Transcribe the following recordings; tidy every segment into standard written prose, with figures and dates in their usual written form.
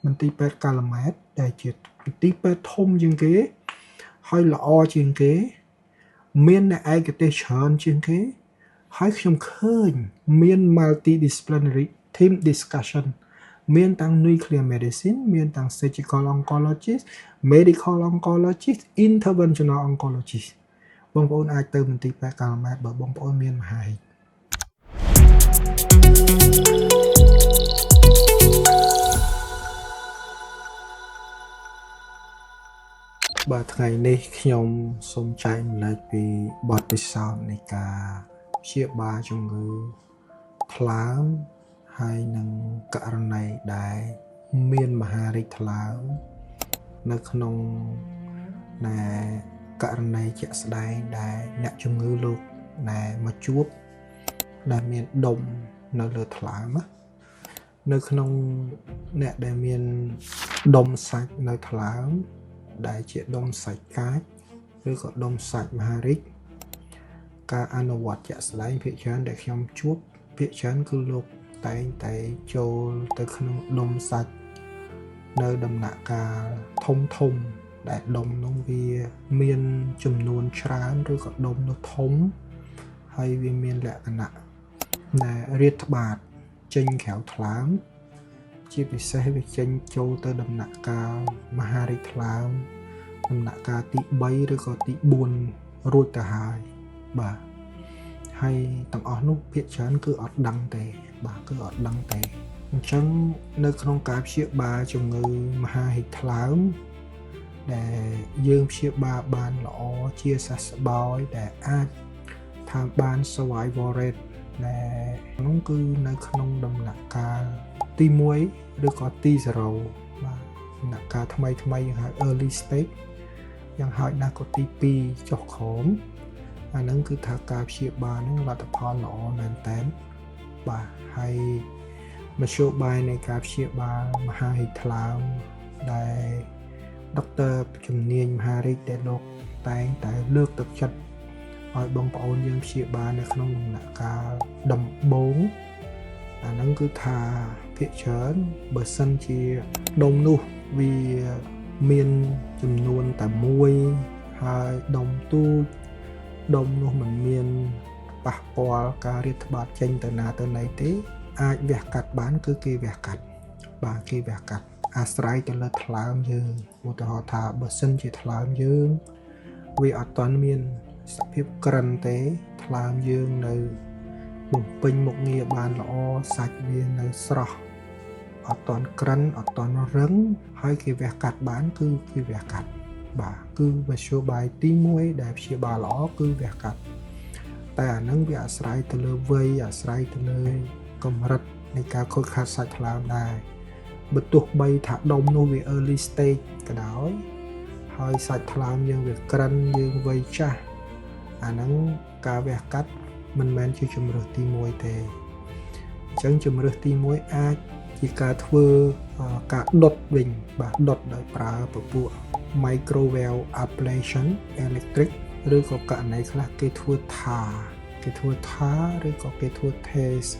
មន្ទីរពេទ្យកាល់ម៉ែតដែលជាមន្ទីរពេទ្យធំជាងគេហើយល្អជាងគេមានអ្នកឯកទេសច្រើនជាងគេហើយខ្ញុំឃើញមាន multidisciplinary team discussion មានទាំង nuclear medicine មានទាំង surgical oncologist medical oncologist interventional oncologist បងប្អូនអាចទៅមន្ទីរពេទ្យកាល់ម៉ែតបើបងប្អូនមានមហារីកបាទថ្ងៃនេះខ្ញុំសូមចែករំលែកពីបទពិសោធន៍នៃការព្យាបាលជំងឺថ្លើមហើយនឹងករណីដែលមានមហារីកថ្លើមនៅក្នុងណែករណីជាក់ស្ដែងដែលអ្នកជំងឺលោកណែមកជួបដែលមានដុំនៅលើថ្លើមណានៅក្នុងអ្នកដែលមានដុំសាច់នៅថ្លើមដែលជាដុំសាច់កាចឬក៏ដុំសាច់មហារីកការអនុវត្តជាក់ស្ដែងភាគច្រើនដែលខ្ញុំជួបភាគច្រើនគឺលោកតែងតែចូលទៅក្នុងដុំសាច់នៅដំណាក់កាលធំធំដែលដុំនោះវាមានចំនួនច្រើនឬក៏ដុំនោះធំហើយវាមានលក្ខណៈដែលរាតត្បាតចេញក្រៅថ្លើមជាពិសេសវាចេញចូលទៅដំណាក់កាលមហារីកថ្លើមដំណាក់កាលទី3ឬក៏ទី4រួចទៅហើយបាទហើយទាំងអស់នោះភាគច្រើនគឺអត់ដឹងទេបាទគឺអត់ដឹងទេអញ្ចឹងនៅក្នុងការព្យាបាលជំងឺមហារីកថ្លើមដែលយើងព្យាបាលបានល្អជាសះស្បើយដែលអាចថាបាន survival rate ដែលនោះគឺនៅក្នុងដំណាក់កាលទី1ឬក៏ទី0បាទដំណាក់កាលថ្មីថ្មីយើងហៅ early stage យ៉ាងហោចណាស់ក៏ទី2ចុះក្រោមអាហ្នឹងគឺថាការព្យាបាលហ្នឹងលទ្ធផលល្អមែនតើបាទហើយមធ្យោបាយនៃការព្យាបាលមហារីកថ្លើមដែលដុកទ័រជំនាញមហារីកដែលលោកតែងតែលើកទឹកចិត្តឲ្យបងប្អូនយើងព្យាបាលនៅក្នុងដំណាក់កាលដំបូងអាហ្នឹងគឺថាភាគច្រើនបើសិនជាដុំនោះវាមានចំនួនតែមួយហើយដុំទូចដុំនោះមិនមានប៉ះពាល់ការរាតត្បាតចេញទៅណាទៅណីទេអាចវះកាត់បានគឺគេវះកាត់បាទគេវះកាត់អាស្រ័យទៅលើថ្លើមយើងឧទាហរណ៍ថាបើសិនជាថ្លើមយើងវាអត់ទាន់មានសភាពក្រិនទេថ្លើមយើងនៅបំពេញមុខងារបានល្អសាច់វានៅស្រស់អត់ទាន់ក្រិនអត់ទាន់រឹងហើយគេវះកាត់បានគឺគេវះកាត់បាទគឺមធ្យោបាយទី1ដែលព្យាបាលល្អគឺវះកាត់តែអានឹងវាអាស្រ័យទៅលើវ័យអាស្រ័យទៅលើកម្រិតនៃការខូចខាតសាច់ថ្លើមដែរបើទោះបីថាដុំនោះវា early stage ក៏ដោយហើយសាច់ថ្លើមយើងវាក្រិនយើងវ័យចាស់អាហ្នឹងការវះកាត់មិនមែនជាជំរើសទី1ទេអញ្ចឹងជំរើសទី1អាចជាការធ្វើការដុតវិញបាទដុតដោយប្រើពពួក microwave ablation electric ឬក៏ករណីខ្លះគេធ្វើថាគេធ្វើថាឬក៏គេធ្វើ test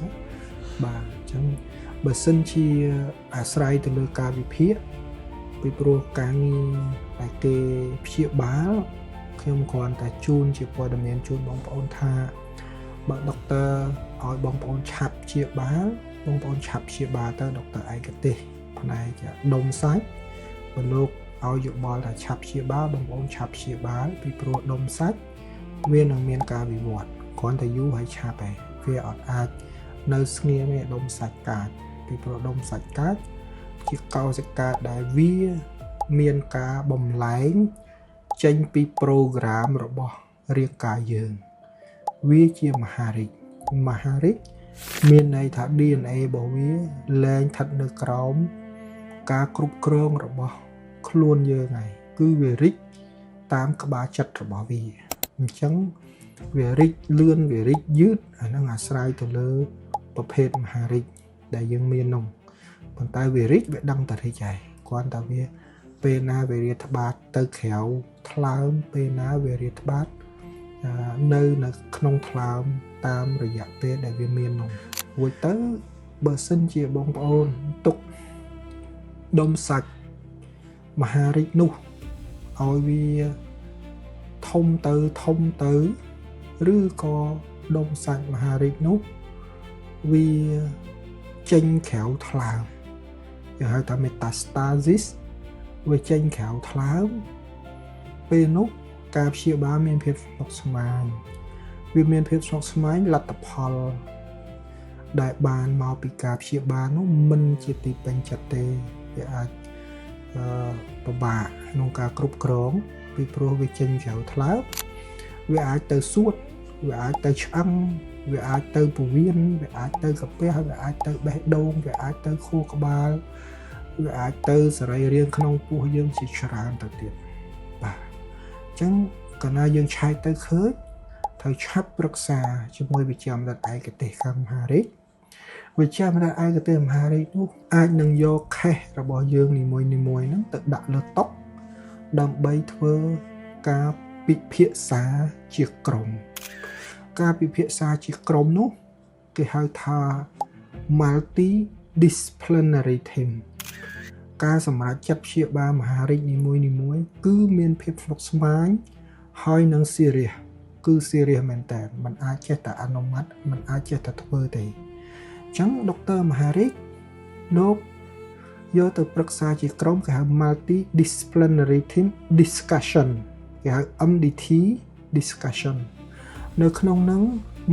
បាទអញ្ចឹងបើសិនជាអាស្រ័យទៅលើការវិភាគពីព្រោះការងារដែលគេព្យាបាលខ្ញុំគ្រាន់តែជូនជាព័ត៌មានជូនបងប្អូនថាបើដុកទ័រឲ្យបងប្អូនឆាប់ព្យាបាលបងប្អូនឆាប់ព្យាបាលទៅដុកទ័រឯកទេសផ្នែកដុំសាច់បើលោកឲ្យយោបល់ថាឆាប់ព្យាបាលបងប្អូនឆាប់ព្យាបាលពីព្រោះដុំសាច់វានឹងមានការវិវត្តគ្រាន់តែយូរហើយឆាប់ឯងវាអត់អាចនៅស្ងៀមទេដុំសាច់កាចពីព្រោះដុំសាច់កាចជាកោសិកាដែលវាមានការបំលែងចេញពី program របស់រាងកាយយើងវាជាមហារីកមហារីកមានន័យថា DNA របស់វាលែងស្ថិតនៅក្រោមការគ្រប់គ្រងរបស់ខ្លួនយើងហើយគឺវារីកតាមក្បាលចិត្តរបស់វាអញ្ចឹងវារីកលឿនវារីកយឺតអាហ្នឹងអាស្រ័យទៅលើប្រភេទមហារីកដែលយើងមាននោះប៉ុន្តែវារីកវាដឹងតែរីកហើយគ្រាន់តែវាពេលណាវារាតត្បាតទៅក្រៅថ្លើមពេលណាវារាតត្បាតនៅក្នុងថ្លើមតាមរយៈពេលដែលវាមាននោះរួចទៅបើសិនជាបងប្អូនទុក ដុំសាច់មហារីកនោះឲ្យវាធំទៅធំទៅឬក៏ដុំសាច់មហារីកនោះវាចេញក្រៅថ្លើមគេហៅថា metastasis វាចេញក្រៅថ្លើមពេលនោះការព្យាបាលមានភាពស្មុគស្មាញវាមានភាពស្មុគស្មាញលទ្ធផលដែលបានមកពីការព្យាបាលនោះមិនជាទីពេញចិត្តទេវាអាចពិបាកក្នុងការគ្រប់គ្រងពីព្រោះវាចេញក្រៅថ្លើមវាអាចទៅសួតវាអាចទៅឆ្អឹងវាអាចទៅពោះវៀនវាអាចទៅកាពះវាអាចទៅបេះដូងវាអាចទៅខួរក្បាលវាអាចទៅសរីរាង្គក្នុងពោះយើងជាច្រើនទៅទៀតបាទអញ្ចឹងកាលណាយើងឆែកទៅឃើញត្រូវឆាប់ប្រឹក្សាជាមួយវេជ្ជបណ្ឌិតឯកទេសកម្មមហារីកវេជ្ជបណ្ឌិតឯកទេសមហារីកនោះអាចនឹងយក case របស់យើងនីមួយៗហ្នឹងទៅដាក់លើតុដើម្បីធ្វើការពិភាក្សាជាក្រុមការពិភាក្សាជាក្រុមនោះគេហៅថា multi disciplinary team ការសម្រេចចិត្តព្យាបាលមហារីកនីមួយៗគឺមានភាពស្មុគស្មាញហើយនឹង serious គឺ serious មែនតើมันអាចចេះតែអនុម័តมันអាចចេះតែធ្វើទេអញ្ចឹងដុកទ័រមហារីកលោកយកទៅប្រឹក្សាជាក្រុមគេហៅ multi disciplinary team discussion គេហៅ MDT discussion នៅក្នុងនោះ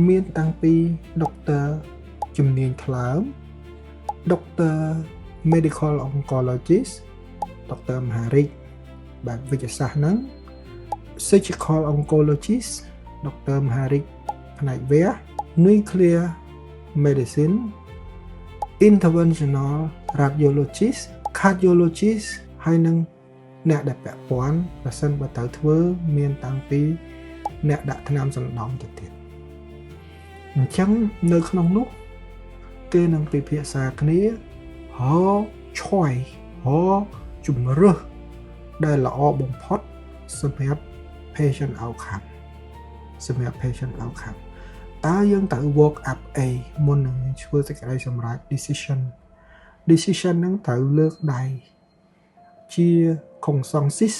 មានតាំងពីដុកទ័រជំនាញថ្លើមដុកទ័រ medical oncologist ដុកទ័រមហារីកបែបវិទ្យាសាស្ត្រហ្នឹង surgical oncologist ដុកទ័រមហារីកផ្នែកវះ nuclear medicine interventional radiologist cardiologist ហើយនឹងអ្នកដែលពាក់ព័ន្ធប្រសិនបើត្រូវធ្វើមានតាំងពីអ្នកដាក់ថ្នាំសណ្ដំទៅទៀតអញ្ចឹងនៅក្នុងនោះគេនឹងពិភាក្សាគ្នារក choice រកជំរើសដែលល្អបំផុតសម្រាប់ patient outcome សម្រាប់ patient outcome តើយើងត្រូវ work up អី មុននឹងធ្វើសេចក្តីសម្រេច decision decision ហ្នឹងត្រូវលើកដៃជា consensus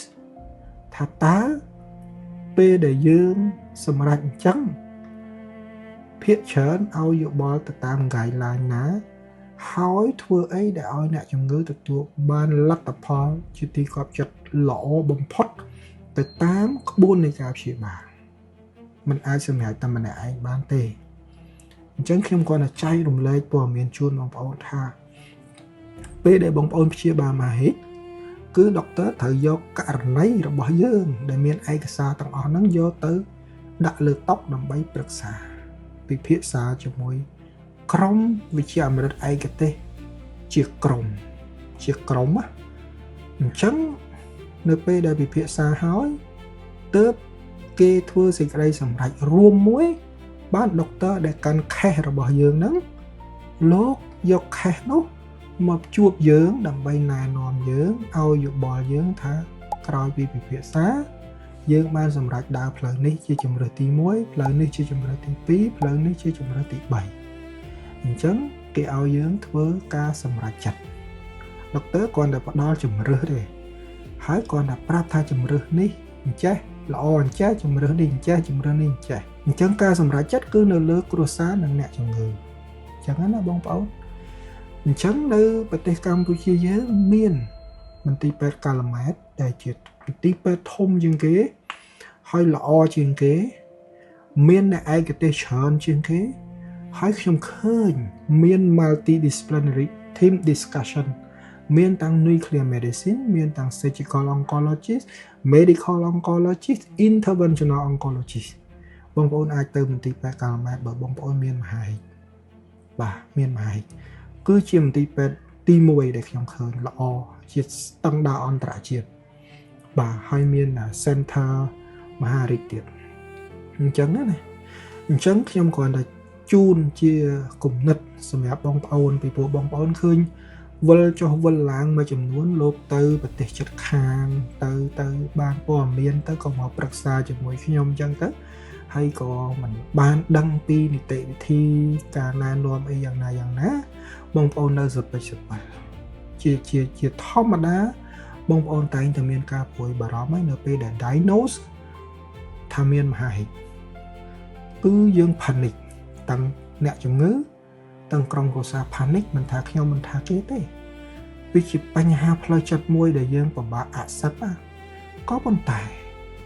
ថាតើពេលដែលយើងសម្រេចអញ្ចឹងភាគច្រើនឲ្យយោបល់ទៅតាម guideline ណាហើយធ្វើអីដែលឲ្យអ្នកជំងឺទទួលបានលទ្ធផលជាទីគាប់ចិត្តល្អបំផុតទៅតាមក្បួននៃការព្យាបាលมันអាចសម្រេចតែម្នាក់ឯងបានទេអញ្ចឹងខ្ញុំគ្រាន់តែចែករំលែកព័ត៌មានជូនបងប្អូនថាពេលដែលបងប្អូនព្យាបាលមហារីកគឺដុកទ័រត្រូវយកករណីរបស់យើងដែលមានឯកសារទាំងអស់ហ្នឹងយកទៅដាក់លើតុដើម្បីប្រឹក្សាពិភាក្សាជាមួយក្រុមវិជ្ជាអមរិតឯកទេសជាក្រុមជាក្រុមណាអញ្ចឹងនៅពេលដែលពិភាក្សាហើយទើបគេធ្វើសេចក្តីសម្រេចរួមមួយបានដុកទ័រដែលកាន់ case របស់យើងហ្នឹងលោកយក case នោះមកជួបយើងដើម្បីណែនាំយើងឲ្យយោបល់យើងថាក្រោយពីពិភាក្សាយើងបានសម្រេចដើរផ្លូវនេះជាជំរើសទី1ផ្លូវនេះជាជំរើសទី2ផ្លូវនេះជាជំរើសទី3អញ្ចឹងគេឲ្យយើងធ្វើការសម្រេចចិត្តដុកទ័រគ្រាន់តែផ្ដល់ជំរើសទេហើយគ្រាន់តែប្រាប់ថាជំរើសនេះអញ្ចេះល្អអញ្ចេះជំរើសនេះអញ្ចេះជំរើសនេះអញ្ចេះអញ្ចឹងការសម្រេចចិត្តគឺនៅលើគ្រួសារនិងអ្នកជំងឺអញ្ចឹងណាបងប្អូនអញ្ចឹងនៅប្រទេសកម្ពុជាយើងមានមន្ទីរពេទ្យកាល់ម៉ែតដែលជាមន្ទីរពេទ្យធំជាងគេហើយល្អជាងគេមានអ្នកឯកទេសច្រើនជាងគេហើយខ្ញុំឃើញមាន multidisciplinary team discussion មានទាំង nuclear medicine មានទាំង surgical oncologist medical oncologist interventional oncologist បងប្អូនអាចទៅមន្ទីរពេទ្យកាល់ម៉ែតបើបងប្អូនមានមហារីកបាទមានមហារីកគឺជាមន្ទីរពេទ្យទី1ដែលខ្ញុំឃើញល្អជាស្តង់ដារអន្តរជាតិបាទហើយមាន center មហារីកទៀតអញ្ចឹងណាអញ្ចឹងខ្ញុំគ្រាន់តែជូនជាគំនិតសម្រាប់បងប្អូនពីព្រោះបងប្អូនឃើញវិលចុះវិលឡើងមួយចំនួនលោកទៅប្រទេសជិតខាងទៅទៅបានព័ត៌មានទៅក៏មកប្រឹក្សាជាមួយខ្ញុំអញ្ចឹងទៅហើយក៏មិនបានដឹងពីនីតិវិធីការណែនាំអីយ៉ាងណាយ៉ាងណាបងប្អូននៅសពេចសពិល ជាជាជាធម្មតាបងប្អូនតែងតែមានការព្រួយបារម្ភហើយនៅពេលដែល diagnose ថាមានមហារីកគឺយើង panic ទាំងអ្នកជំងឺទាំងក្រុមគ្រួសារ panic មិនថាខ្ញុំមិនថាគេទេវាជាបញ្ហាផ្លូវចិត្តមួយដែលយើងពិបាក accept ក៏ប៉ុន្តែ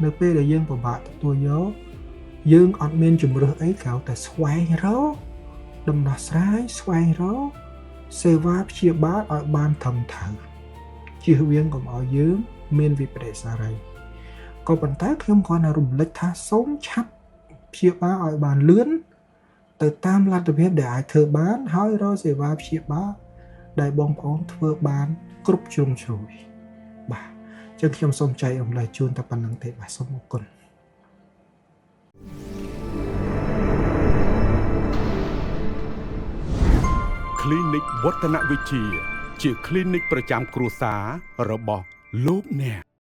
នៅពេលដែលយើងពិបាកទទួលយកយើងអត់មានជំរើសអីក្រៅតែស្វែងរកដំណោះស្រាយស្វែងរកសេវាព្យាបាលឲ្យបានត្រឹមត្រូវជៀសវាងកុំឲ្យយើងមានវិប្បដិសារីក៏ប៉ុន្តែខ្ញុំគ្រាន់តែរំលេចថាសូមឆាប់ព្យាបាលឲ្យបានលឿនទៅតាមលទ្ធភាពដែលអាចធ្វើបានហើយរកសេវាព្យាបាលដែលបងប្អូនធ្វើបានគ្រប់ជ្រុងជ្រោយបាទចឹងខ្ញុំសូមចែករំលែកជូនតែប៉ុណ្្នឹងទេបាទសូមអរគុណ Clinic វឌ្ឍនវិជ្ជា ជា Clinic ប្រចាំគ្រួសាររបស់លោកអ្នក។